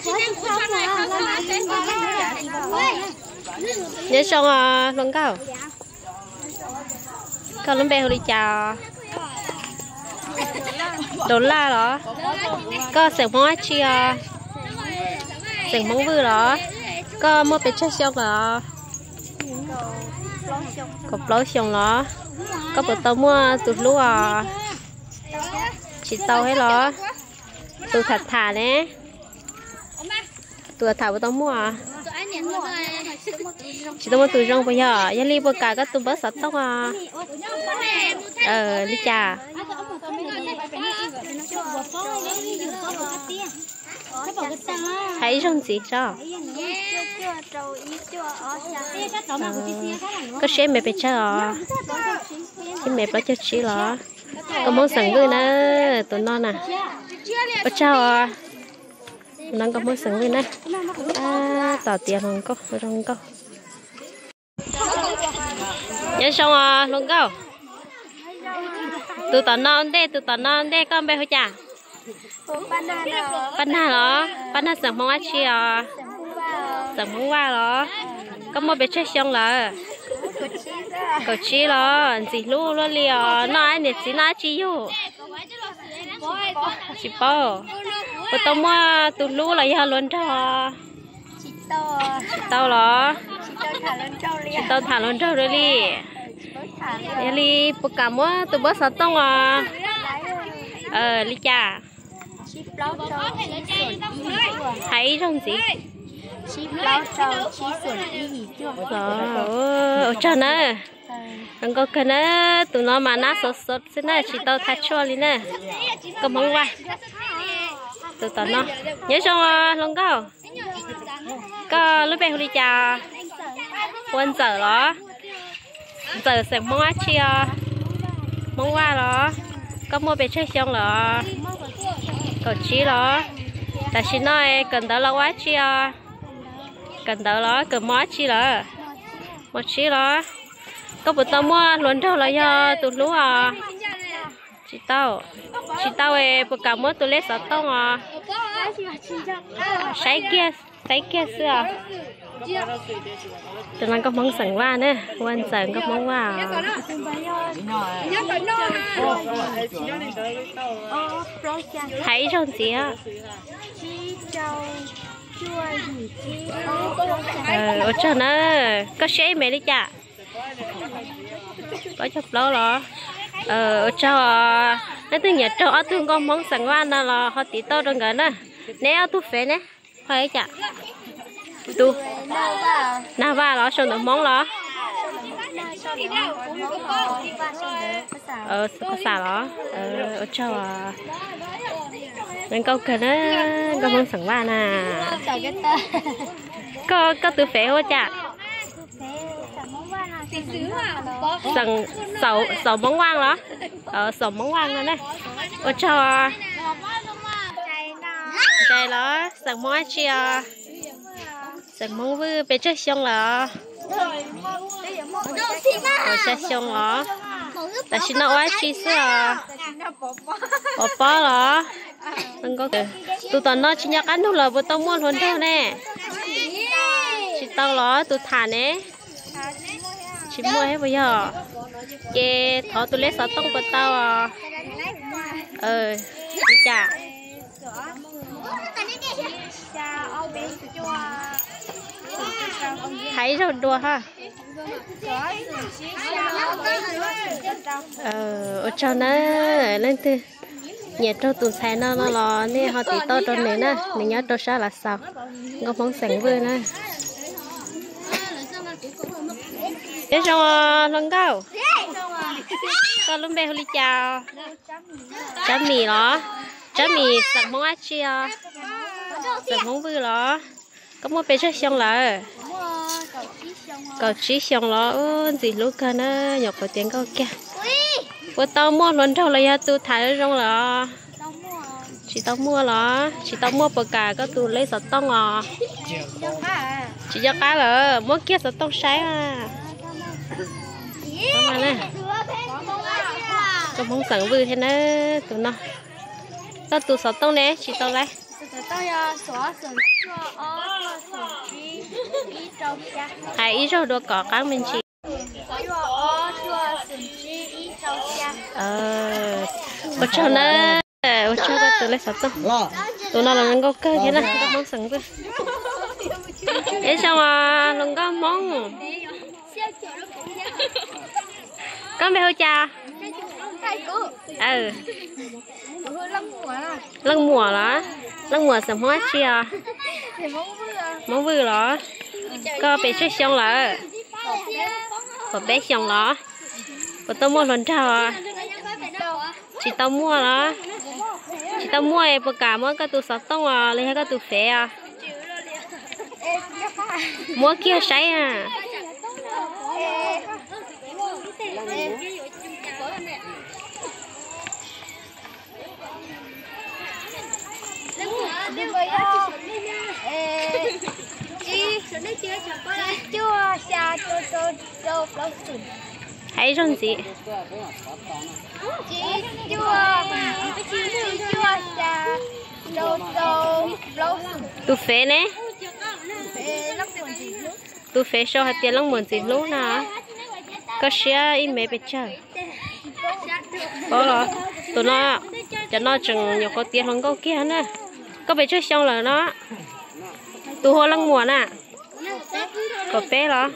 Nyob zoo os hluas nkauj, koj lub npe hu li cas? Daus Laj los? Koj xeem Hmoob dab tsi os? Xeem Hmoob Vwj los? Koj muaj pes tsawg xyoo lawm? Kaum plaub xyoos los? Koj puas tau muaj tus hlub os? Tsis tau thiab los? Tus tham tham ne? Tus tham tham puas tau muaj? Tsis tau muaj tus zoo puas yog? Yog li puas kam koj tus npawb xov tooj os? Li cas? Hais ib zaug ntxiv tso. Koj siab me pes tsawg os? Siab me plaub caug tsib los? Nkauj Hmoob xeem Vwj na, tus no na. Ua tsaug os. No nkauj Hmoob xeem Vwj na. Tab tom tiav hluas nkauj zoo nkauj. Nyob zoo os hluas nkauj. Tus tom no ntej, tus tom no ntej koj npe hu cas? Paj Nag los? Paj Nag xeem Hmoob dab tsi os? Xeem Hmoob Vaj los? Koj muaj pes tsawg xyoo lawm? Kaum tsib los? Ntxim hlub luaj li os. Noj niam txiv noj dab tsi yug? Tsis paub. Puas tau muaj tus hlub los yog hluas nraug? Tsis tau los? Tsis tau tham hluas nraug li. Yog li puas kam muab tus npawb xov tooj os? Li cas? Hais ib zaug ntxiv. Ua tsaug na. Zoo nkauj kawg na. Tus no mas nab xov xov xwb na, tsis tau tham tshuaj li na. Nkauj Hmoob Vaj. Tus tom no. Nyob zoo os hluas nkauj. Koj lub npe hu li cas? Ua Ntxawm los? Ntxawm xeem Hmoob dab tsi os? Hmoob Vaj los? Koj muaj pes tsawg xyoo lawm? Kaum tsib los? Tam sim no kawm ntawv los ua dab tsi os? Kawm ntawv los kawm mos dab tsi lawm? Mos tsib los? Koj puas tau muaj hluas nraug los yog tus hlub os? Tsis tau. Tsis tau es puas kam muab tus lej xov tooj os? Saib kiag, saib kiag xwb os. Tus no nkauj Hmoob xeem Vaj na, Ua Ntxawm nkauj Hmoob Vaj os. Hais ib zaug ntxiv. Ua tsaug na. Koj siab ib me li cas? Plaub caug plaub los? Ua tsaug. Leej twg nyiam raug ob tug nkauj Hmoob xeem Vaj no los ho tiv tauj rau nkawd na. Neb ob tug fev ne? Ho ib cas? Tus Nag Vaj los sau ntawv Hmoob los? Pha Xam los? Ua tsaug. Nkauj kawg na, nkauj Hmoob xeem Vaj na. Koj, koj tus fev hu ua cas? Xeem, Xaum Hmoob Vaj los? Xaum Hmoob Vaj no na. Ua tsaug. Ntsais los? Xeem Hmoob dab tsi os? Xeem Hmoob Vwj. Pes tsawg xyoo lawm? Kaum xya xyoo los? Tam sim no ua dab tsi xwb os? Pov pob los? Tus tom no tsis nco qab nug los puas tau muaj hluas nraug ne? Tsis tau los? Tus tham ne? Tsis muaj thiab puas yog? Ces thov tus lej xov tooj puas tau os? Li cas? Hais ib zaug dua ha. Ua tsaug na, leej twg nyiam raug tus ntxhais no no los nej ho tiv tauj rau nws na, nws nyob rau sab Lav Xaus, nkauj Hmoob xeem Vwj na. Nyob zoo hluas nkauj, koj lub npe hu li cas? Tsab Mim los? Tsab Mim xeem Hmoob dab tsi os? Xeem Hmoob Vwj los? Koj muaj pes tsawg xyoo lawm? Kaum tsib xyoo los? Ub, ntxim hlub kawg na, nyuam qhuav tiav nkauj kiag. Puas tau muaj hluas nraug los yog tus tham zoo zoo lawm? Tsis tau muaj los? Tsis tau muaj puas kam koj tus lej xov tooj os? Tsis nco qab lawm, muab kiag xov tooj saib. Koj Hmoob xeem Vwj thiab na, tus no. Koj tus xov tooj ne? Tsis tau lawm. Hais ib zaug dua kom qab me ntsis. Ua tsaug na, ua tsaug rau tus lej xov tooj. Tus no los nkauj kawg thiab na, nkauj Hmoob xeem Vwj. Ib zaug hluas nkauj Hmoob. Koj npe hu cas? Leej Muas los? Leej Muas xeem Hmoob dab tsi os? Hmoob Vwj los? Koj pes tsawg xyoo lawm? Kaum peb xyoos los? Puas tau muaj hluas nraug? Tsis tau muaj los? Tsis tau muaj es puas kam muab koj tus xov tooj os los yog koj tus fev os? Muab kiag saib na. Hais ib zaug ntxiv. Tus fev ne? Tus fev sau hais tias Leej Muas ntxim hlub na. Koj siab ib me pes tsawg? Tus no, cov no tseem nyuam qhuav tiav hluas nkauj kiag na. Koj pes tsawg xyoo lawm no? Tus hu ua Leej Muas na. Kaum peb los?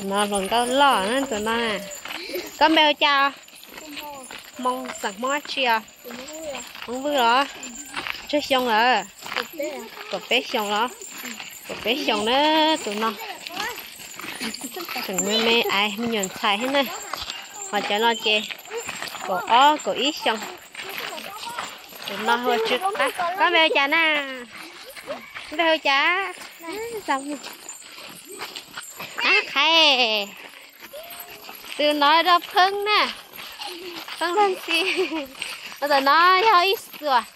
No hluas nkauj loj na tus no. Koj npe hu cas? Hmoob xeem Hmoob dab tsi os? Hmoob Vwj los? Tsawg xyoo lawm? Kaum peb xyoos los? Kaum peb xyoos na tus no. Tseem me me aiv me nyuam ntxhais thiab na. Ho cov no ces kaum ob kaum ib xyoos. Tus no hu ua Tsw Qab. Koj npe hu cas na? Npe hu cas? Ab Qhais. Tus no yog Pheeb na. Pheeb Laj Ntxi. Tus no yog Ib Xuas.